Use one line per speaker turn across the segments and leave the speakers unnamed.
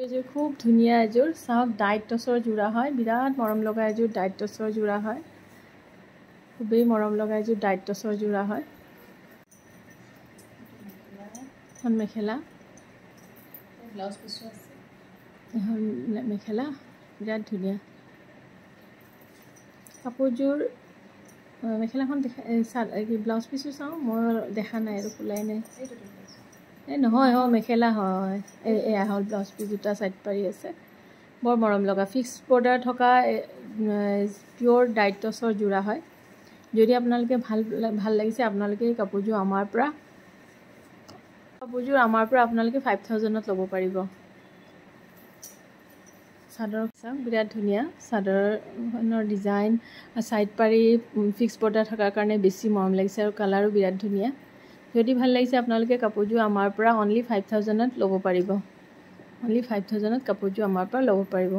এযোৰ খুব ধুনীয়া এযোৰ চাওক, ডাইট টচৰ যোৰা হয়, বিৰাট মৰম লগা এযোৰ ডাইট টচৰ যোৰা হয়, খুবেই মৰম লগা এযোৰ ডাইট টচৰ যোৰা হয়। এখন মেখেলা,
ব্লাউজ পিচো আছে।
এখন মেখেলা বিৰাট ধুনীয়া কাপোৰযোৰ। মেখেলাখন দেখা, ব্লাউজ পিচো চাওঁ, মই দেখা নাই আৰু খোলাই নাই। এই নহয়, অঁ মেখেলা হয়, এই এয়া হ'ল ব্লাউজ পিচ, দুটা চাইড পাৰি আছে, বৰ মৰম লগা ফিক্স বৰ্ডাৰ থকা পিয়'ৰ ডাইট টচৰ যোৰা হয়। যদি আপোনালোকে ভাল ভাল লাগিছে, আপোনালোকে এই কাপোৰযোৰ আমাৰ পৰা, কাপোৰযোৰ আমাৰ পৰা আপোনালোকে 5000ত ল'ব পাৰিব। চাদৰ চাওক, বিৰাট ধুনীয়া চাদৰখনৰ ডিজাইন, চাইড পাৰি ফিক্স বৰ্ডাৰ থকাৰ কাৰণে বেছি মৰম লাগিছে আৰু কালাৰো বিৰাট ধুনীয়া। যদি ভাল লাগিছে আপোনালোকে কাপোৰযোৰ আমাৰ পৰা অনলি 5000ত ল'ব পাৰিব। অনলি 5000ত কাপোৰযোৰ আমাৰ পৰা ল'ব পাৰিব।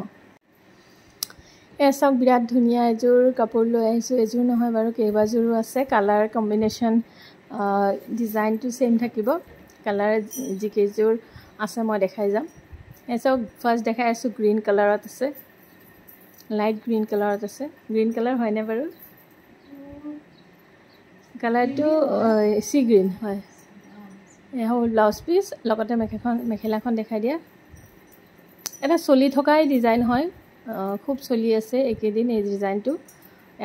এয়া চাওক, বিৰাট ধুনীয়া এযোৰ কাপোৰ লৈ আহিছোঁ। এযোৰ নহয় বাৰু, কেইবাযোৰো আছে। কালাৰ কম্বিনেশ্যন ডিজাইনটো ছেইম থাকিব। কালাৰ যিকেইযোৰ আছে মই দেখাই যাম। এয়া চাওক, ফাৰ্ষ্ট দেখাই আছোঁ গ্ৰীণ কালাৰত আছে, লাইট গ্ৰীণ কালাৰত আছে। গ্ৰীণ কালাৰ হয়নে বাৰু? কালাৰটো চি গ্ৰীণ হয়। এয়া হ'ল ব্লাউজ পিচ, লগতে মেখেলাখন দেখাই দিয়া। এটা চলি থকাই ডিজাইন হয়, খুব চলি আছে এইকেইদিন এই ডিজাইনটো।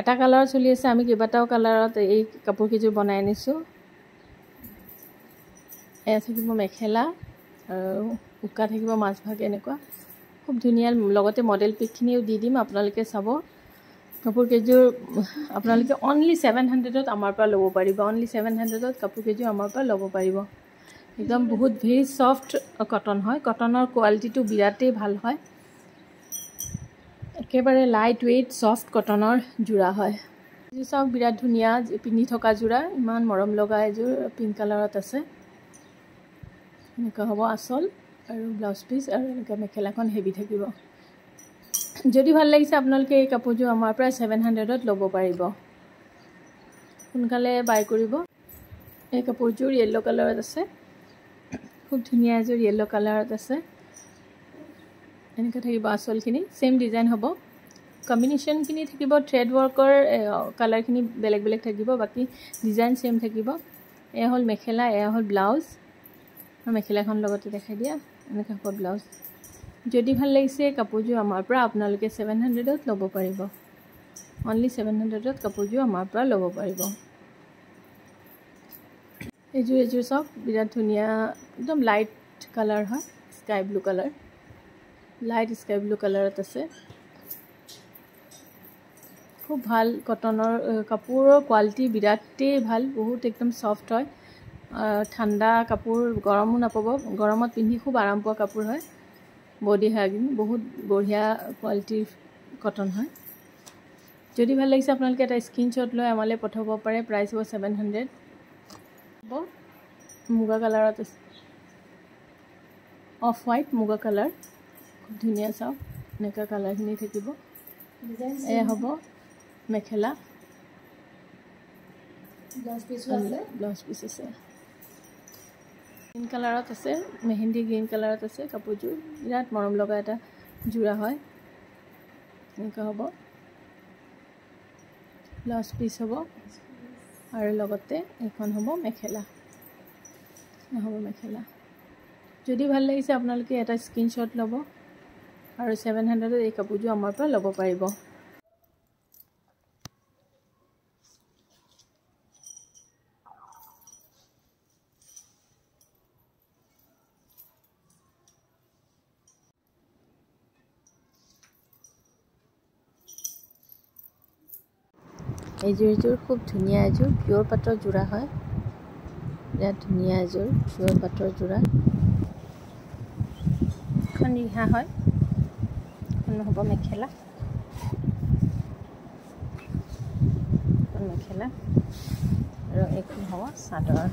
এটা কালাৰ চলি আছে, আমি কেইবাটাও কালাৰত এই কাপোৰকেইযোৰ বনাই আনিছোঁ। এয়া থাকিব মেখেলা আৰু উকা থাকিব মাজভাগ এনেকুৱা, খুব ধুনীয়া। লগতে মডেল পিকখিনিও দি দিম, আপোনালোকে চাব। কাপোৰকেইযোৰ আপোনালোকে অনলি 700ত আমাৰ পৰা ল'ব পাৰিব। অনলি 700ত কাপোৰকেইযোৰ আমাৰ পৰা ল'ব পাৰিব। একদম বহুত ভেৰি ছফ্ট কটন হয়, কটনৰ কোৱালিটিটো বিৰাটেই ভাল হয়, একেবাৰে লাইট ৱেইট ছফ্ট কটনৰ যোৰা হয়। চাওক, বিৰাট ধুনীয়া পিন্ধি থকা যোৰা, ইমান মৰম লগা এযোৰ পিংক কালাৰত আছে। এনেকুৱা হ'ব আচল আৰু ব্লাউজ পিচ আৰু এনেকুৱা মেখেলাখন হেভি থাকিব। যদি ভাল লাগিছে আপোনালোকে এই কাপোৰযোৰ আমাৰ পৰা 700ত ল'ব পাৰিব। সোনকালে বাই কৰিব। এই কাপোৰযোৰ য়েল্ল' কালাৰত আছে, খুব ধুনীয়া এযোৰ য়েল্ল' কালাৰত আছে। এনেকৈ থাকিব আচলখিনি, ছেইম ডিজাইন হ'ব, কম্বিনেশ্যনখিনি থাকিব, থ্ৰেড ৱৰ্কৰ কালাৰখিনি বেলেগ বেলেগ থাকিব, বাকী ডিজাইন ছেইম থাকিব। এয়া হ'ল মেখেলা, এয়া হ'ল ব্লাউজ। মেখেলাখন লগতে দেখাই দিয়া, এনেকৈ হ'ব ব্লাউজ। যদি ভাল লাগিছে কাপোৰযোৰ আমাৰ পৰা আপোনালোকে 700ত ল'ব পাৰিব। অনলি 700ত কাপোৰযোৰ আমাৰ পৰা ল'ব পাৰিব। এইযোৰ চাওক, বিৰাট ধুনীয়া, একদম লাইট কালাৰ হয়, sky blue colour, light sky blue কালাৰত আছে। খুব ভাল কটনৰ কাপোৰৰ কোৱালিটি বিৰাটেই ভাল, বহুত একদম ছফ্ট হয়, ঠাণ্ডা কাপোৰ, গৰমো নাপাব, গৰমত পিন্ধি খুব আৰাম পোৱা কাপোৰ হয়। বডি হাগিং বহুত বঢ়িয়া কোৱালিটিৰ কটন হয়। যদি ভাল লাগিছে আপোনালোকে এটা স্ক্ৰীনশ্বট লৈ আমালৈ পঠাব পাৰে। প্ৰাইচ হ'ব 700 হ'ব। মুগা কালাৰত আছে, অফ হোৱাইট মুগা কালাৰ, খুব ধুনীয়া চাওক, এনেকুৱা কালাৰখিনি থাকিব। এয়া হ'ব মেখেলা, ব্লাউজ পিচ আছে, গ্ৰীণ কালাৰত আছে, মেহেন্দি গ্ৰীণ কালাৰত আছে কাপোৰযোৰ, বিৰাট মৰম লগা এটা যোৰা হয়। এনেকুৱা হ'ব ব্লাউজ পিচ হ'ব আৰু লগতে এইখন হ'ব মেখেলা, হ'ব মেখেলা। যদি ভাল লাগিছে আপোনালোকে এটা স্ক্ৰীনশ্বট ল'ব আৰু 700ত এই কাপোৰযোৰ আমাৰ পৰা ল'ব পাৰিব। এইযোৰ খুব ধুনীয়া এযোৰ পিয়'ৰ পাটৰ যোৰা হয়, বিৰাট ধুনীয়া এযোৰ পিয়'ৰ পাটৰ যোৰা। এখন ৰিহা হয়, এখন হ'ব মেখেলা, এখন মেখেলা আৰু এইখন হ'ব চাদৰ।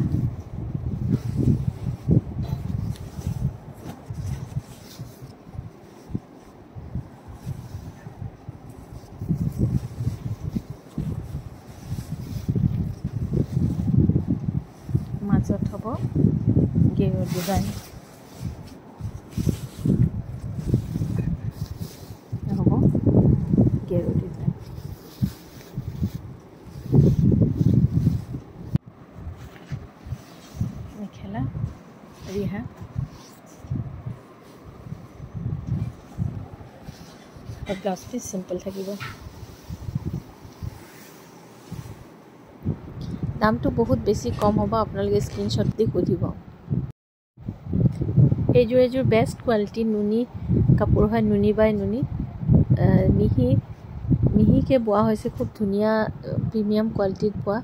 মাজত হ'ব গেৰুৰ ডিজাইন। আৰু ব্লাউজ পিচ চিম্পল থাকিব। দামটো বহুত বেছি কম হ'ব, আপোনালোকে স্ক্ৰীনশ্বট দি সুধিব। এইযোৰ এযোৰ বেষ্ট কোৱালিটি নুনি কাপোৰ হয়, নুনি বাই নুনি, মিহি মিহিকৈ বোৱা হৈছে, খুব ধুনীয়া প্ৰিমিয়াম কোৱালিটিত বোৱা।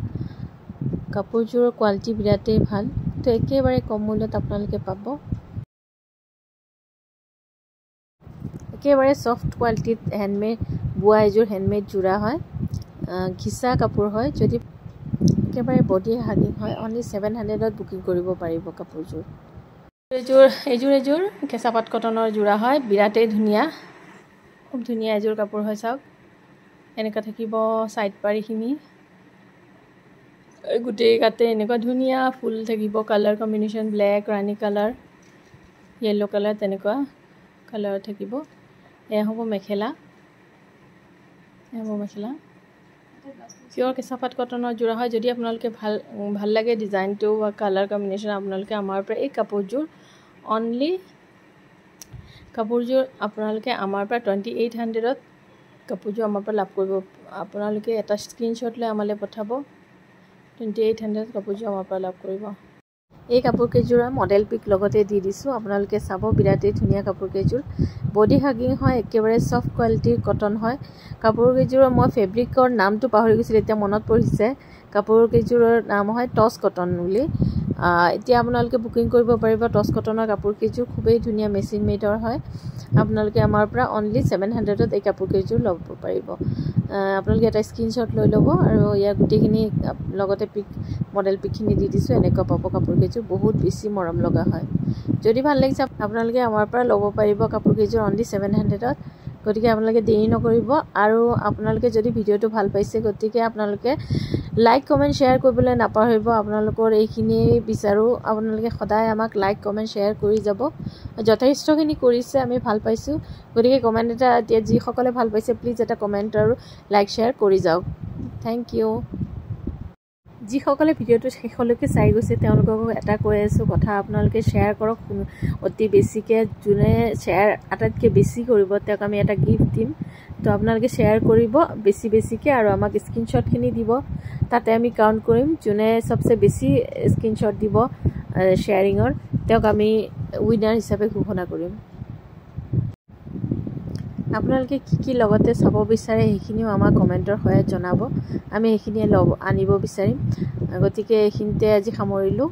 কাপোৰযোৰৰ কোৱালিটি বিৰাটেই ভাল। তো একেবাৰে কম মূল্যত আপোনালোকে পাব। একেবাৰে ছফ্ট কোৱালিটিত হেণ্ডমেড বোৱা এযোৰ হেণ্ডমেড যোৰা হয়, ঘিচা কাপোৰ হয়। যদি একেবাৰে বডি হাগিং হয়, অনলি 700ত বুকিং কৰিব পাৰিব কাপোৰযোৰ। এইযোৰ এযোৰ কেঁচা পাট কটনৰ যোৰা হয়, বিৰাটেই ধুনীয়া, খুব ধুনীয়া এযোৰ কাপোৰ হয়। চাওক, এনেকুৱা থাকিব ছাইড পাৰিখিনি, গোটেই গাতে এনেকুৱা ধুনীয়া ফুল থাকিব। কালাৰ কম্বিনেশ্যন ব্লেক, ৰাণী কালাৰ, য়েল্ল' কালাৰ, তেনেকুৱা কালাৰ থাকিব। এয়া হ'ব মেখেলা, এয়া হ'ব মেখেলা। পিয়'ৰ কেঁচা পাট কটনৰ যোৰা হয়। যদি আপোনালোকে ভাল ভাল লাগে ডিজাইনটো বা কালাৰ কম্বিনেশ্যন, আপোনালোকে আমাৰ পৰা এই কাপোৰযোৰ অনলি কাপোৰযোৰ আপোনালোকে আমাৰ পৰা 2800ত কাপোৰযোৰ আমাৰ পৰা লাভ কৰিব। আপোনালোকে এটা স্ক্ৰীনশ্বট লৈ আমালৈ পঠাব, 2800 কাপোৰযোৰ আমাৰ পৰা লাভ কৰিব। এই কাপোৰ কেইযোৰৰ মডেল পিক লগতে দি দিছোঁ, আপোনালোকে চাব। বিৰাটেই ধুনীয়া কাপোৰ কেইযোৰ, বডি হাগিং হয়, একেবাৰে ছফ্ট কোৱালিটিৰ কটন হয়। কাপোৰ কেইযোৰৰ মই ফেব্ৰিকৰ নামটো পাহৰি গৈছিলোঁ, এতিয়া মনত পৰিছে। কাপোৰ কেইযোৰৰ নাম হয় টচ কটন বুলি। এতিয়া আপোনালোকে বুকিং কৰিব পাৰিব। টচ কটনৰ কাপোৰ কেইযোৰ খুবেই ধুনীয়া, মেচিন মেডৰ হয়। আপোনালোকে আমাৰ পৰা অনলি 700ত এই কাপোৰ কেইযোৰ ল'ব পাৰিব। আপোনালোকে এটা স্ক্ৰীনশ্বট লৈ ল'ব আৰু ইয়াৰ গোটেইখিনি লগতে পিক, মডেল পিকখিনি দি দিছোঁ। এনেকুৱা পাব কাপোৰ কেইযোৰ, বহুত বেছি মৰম লগা হয়। যদি ভাল লাগিছে, আপোনালোকে আমাৰ পৰা ল'ব পাৰিব কাপোৰ কেইযোৰ অনলি 700ত। গতিকে আপোনালোকে দেৰি নকৰিব। আৰু আপোনালোকে যদি ভিডিঅ'টো ভাল পাইছে, গতিকে আপোনালোকে লাইক, কমেণ্ট, শ্বেয়াৰ কৰিবলৈ নাপাহৰিব। আপোনালোকৰ এইখিনিয়েই বিচাৰোঁ, আপোনালোকে সদায় আমাক লাইক, কমেণ্ট, শ্বেয়াৰ কৰি যাব। যথেষ্টখিনি কৰিছে, আমি ভাল পাইছোঁ। গতিকে কমেণ্ট এটা এতিয়া, যিসকলে ভাল পাইছে, প্লিজ এটা কমেণ্ট আৰু লাইক, শ্বেয়াৰ কৰি যাওক। Thank U. যিসকলে ভিডিঅ'টো শেষলৈকে চাই গৈছে, তেওঁলোককো এটা কৈ আছোঁ কথা, আপোনালোকে শ্বেয়াৰ কৰক অতি বেছিকৈ। যোনে শ্বেয়াৰ আটাইতকৈ বেছি কৰিব, তেওঁক আমি এটা গিফ্ট দিম। তো আপোনালোকে শ্বেয়াৰ কৰিব বেছি বেছিকৈ আৰু আমাক স্ক্ৰীনশ্বটখিনি দিব, তাতে আমি কাউণ্ট কৰিম। যোনে চবচে বেছি স্ক্ৰীনশ্বট দিব শ্বেয়াৰিঙৰ, তেওঁক আমি উইনাৰ হিচাপে ঘোষণা কৰিম। আপোনালোকে কি কি লগতে চাব বিচাৰে, সেইখিনিও আমাক কমেণ্টৰ সহায়ত জনাব, আমি সেইখিনিয়ে ল'ব আনিব বিচাৰিম। গতিকে এইখিনিতে আজি সামৰিলোঁ।